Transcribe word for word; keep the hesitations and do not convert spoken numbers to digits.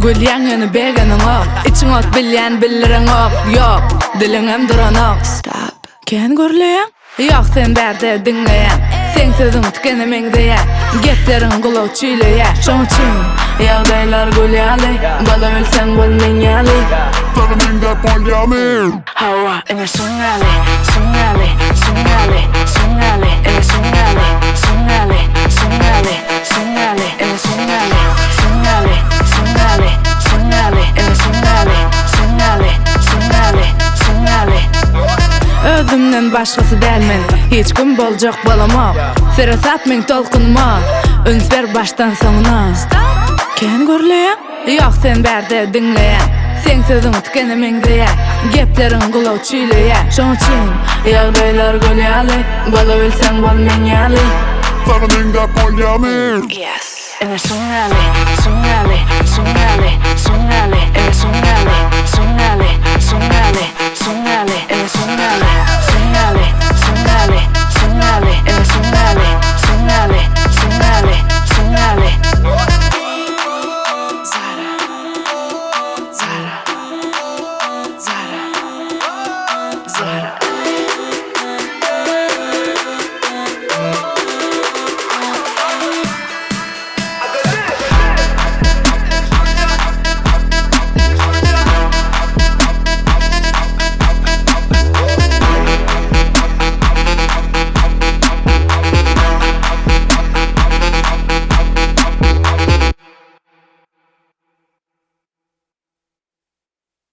Гюллеян, ону бегенинг ёкъ. Ичинг от, билген, билдиренг ёкъ. Ёкъ, дилингем дуранокъ. Стоп. Кен гёрюлеян. Ёкъ, сен бары да динглеян. Сен сёзюнг тюкенме менг де я. Геплеринг къулакъ чуйлая. Шону учун ягъдайлар гюл яли. Бола билсенг бол мен яли. Сагъынынг да пол яли. Гьава, эне сунг гьали, сунг гьали, сунг гьали, сунг гьали, эне сунг гьали, сунг гьали, сунг гьали, эне сунг гьали, сунг гьали, сунг гьали, сунг гьали, сунг гьали, эне сунг гьали, сунг гьали, сунг гьали, сунг гьали. Оьзюмден башгъасы дел мен, гьеч ким болажакъ боламокъ. Сире сап мен толкъунма, уьнс бер башдан сонг. Кен гёрюлеян. Ёкъ, сен бары да динглеян. Сен сёзюнг тюкенме менг де я. Геплеринг къулакъ чуйлая. Шону учун ягъдайлар гюл яли. Бола билсенг бол мен яли. Сагъынынг да пол яли. Yes. Эне сунг гьали, сунг гьали, сунг гьали, сунг гьали, эне сунг гьали, сунг гьали,